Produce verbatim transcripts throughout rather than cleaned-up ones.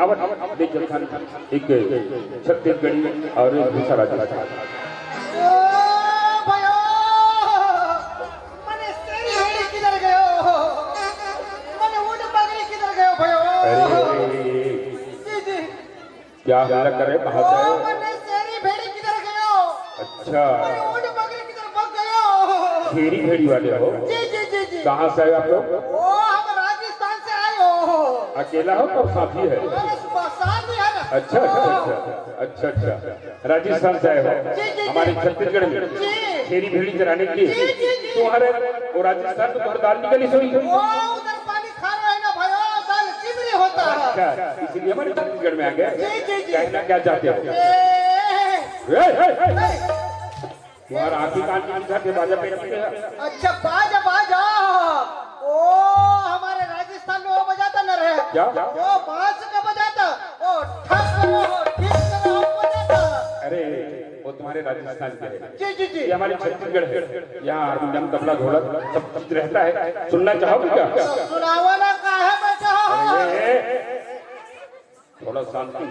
आवत ले चलथन एक छत्तीसगढ़ी और एक दूसरा राजस्थानी। ओ भयो, मने शेरी भेड़ी किधर गयो? मने ऊंट बगरी किधर गयो भयो? अरे, अरे, अरे, अरे। जी, जी। क्या हल्ला कर रहे, कहाँ से आए हो? ओ, मने शेरी भेड़ी किधर गयो? अच्छा। मने ऊंट बगरी किधर बग गयो? शेरी भेड़ी वाले हो? जी, जी, जी, जी। कहाँ से आए आप लोग? ओ, हम राजस्थान से आए हो। अकेला हो, कब साथी है? अरे, सा-, साथी है ना। अच्छा, अच्छा, अच्छा। अच्छा, अच्छा। राजस्थान से आए हो? जी, जी, जी। हमारे छत्तीसगढ़ में जी। शेरी भेड़ी चराने के लिए। जी, जी, जी। तुम्हारे वो राजस्थान में तुम्हारी दाल निकली सोई? ओ, उधर पानी खारा है ना भाई, ओ, दाल चिमरी होता है। अच्छा, इसीलिए हमारे छत्तीसगढ़ में आ गए। जी, जी, जी। कहना क्या चाहते हो? ए, ए, ए, ए। तुम्हारा आंखी कान की दिखा के बाजा पहन के। अच्छा, बाजा, बाजा। ओ, हमारे राजस्थान में वो बजाता ना रे। क्या? वो बांस का बजाता। ओ, ठक करो, ठीक करो, वो बजाता। अरे, वो तुम्हारे राजस्थान के है। जी, जी, जी। ये हमारे छत्तीसगढ़ है। यहाँ हारमोनियम, तबला, ढोलक सब चीज रहता है। सुनना चाहोगे क्या? सुनावा ना, का है बैठा हो? अरे, थोड़ा शांति।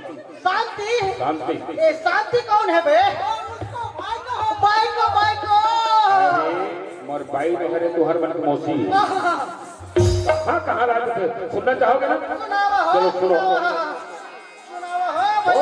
शांति? शांति। ये शांति कौन है बे? बाई को, बाई को। अरे, मोर बाई तो हरे, तुहर मन के मौसी। हाँ, कहाँ राज थे? सुनना चाहोगे ना? सुनावा हो, चलो, सुनो। सुनावा हो, सुनावा हो, भाई।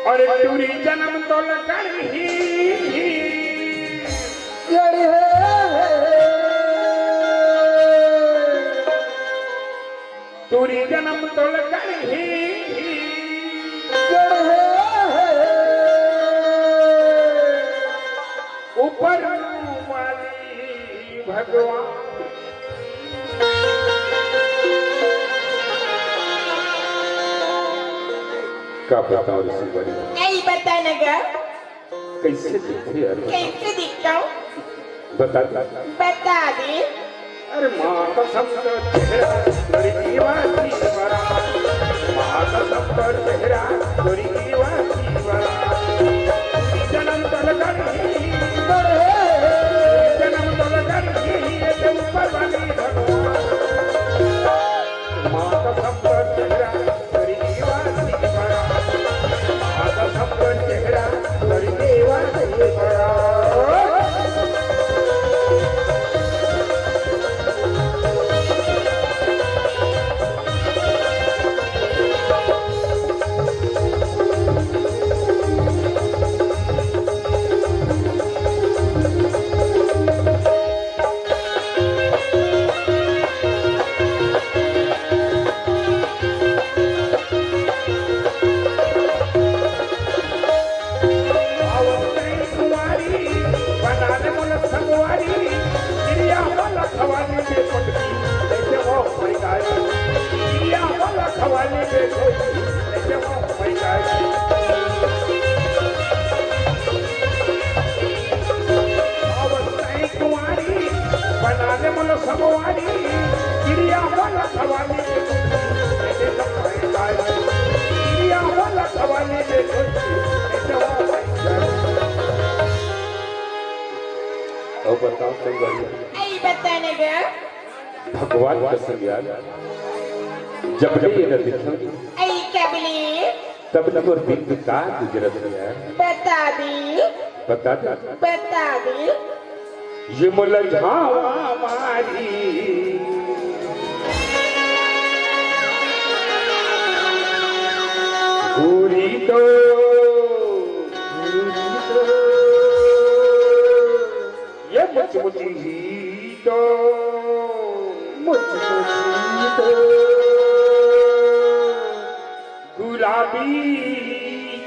अरे टूरी जनम तो लकड़ही, टूरी जनम तो लकड़ही, ऊपर वाली भगवान। का बताओ ऋषि बड़ी? नहीं बता न गा। कैसे दिखते यार? कैसे दिखता हूँ? बता दे। बता दे। अरे माँ कसम तो चेहरा तोरी जीवा की बड़ा। माँ कसम तो चेहरा तोरी जीवा की बड़ा। जनम तल कर ही, जनम तल कर ही, ये तो ऊपर वाली भगवान। माँ कसम तो चेहरा तोरी जीवा की बड़ा। माँ कसम तो चेहरा तोरी जीवा की बड़ा। अई बता न गा। भगवान कसम यार, जब ले ये न दिखी, अई का बोले? तब ले मोर दिन का गुजरत यार। बता दे। बता दे। बता दे। ये मोला झावा मारी। गोरी तो, गोरी तो, ये मुचमुची ही तो, मुचमुची ही तो, गुलाबी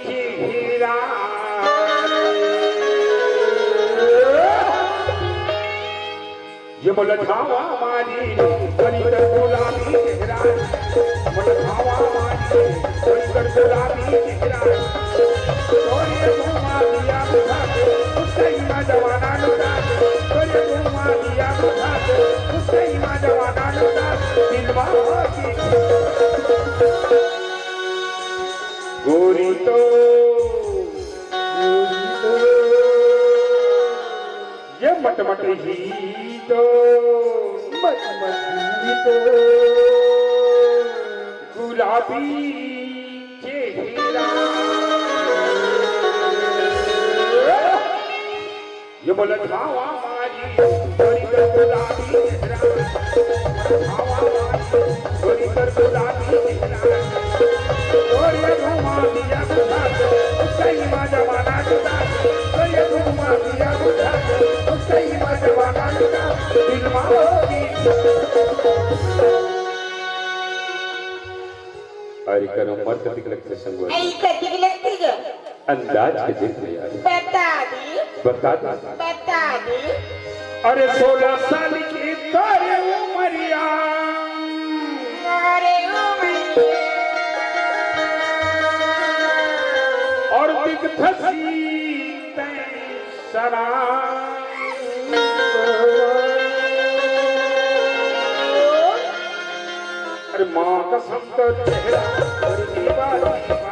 चेहरा। ये मोला झावा मारी, करी कर गुलाबी चेहरा। मोला झावा मारी, करी कर गुलाबी चेहरा। तोरे घुमा दिया बुझा के, उससे ही मैं जमाना लुटा के। तोरे घुमा दिया बुझा के, उससे ही मैं जमाना लुटा के। दिलवा हो की गोरी तो, गोरी तो, ये मटमट ही तो, मटमट ही तो, गुलाबी चेहरा। ये मोला झावा मारी, गोरी कर गुलाबी चेहरा। झावा मारी, गोरी कर गुलाबी चेहरा। तोरे घुमा दिया बुझा के, उससे ही मैं जमाना लुटा के। तोरे घुमा दिया बुझा के, उससे ही मैं जमाना लुटा के। दिल मा होगी। अरे करो मत दिख लगते संगवारी। अई कतिक लगती गा? अंदाज के देख ले यार। बता दे। बता दे। बता दे। अरे सोलह साल की तोरे उमरिया। अरे उमरिया। और दिख थसी तैं सना। अरे माँ कसम तो चेहरा और दीवानी।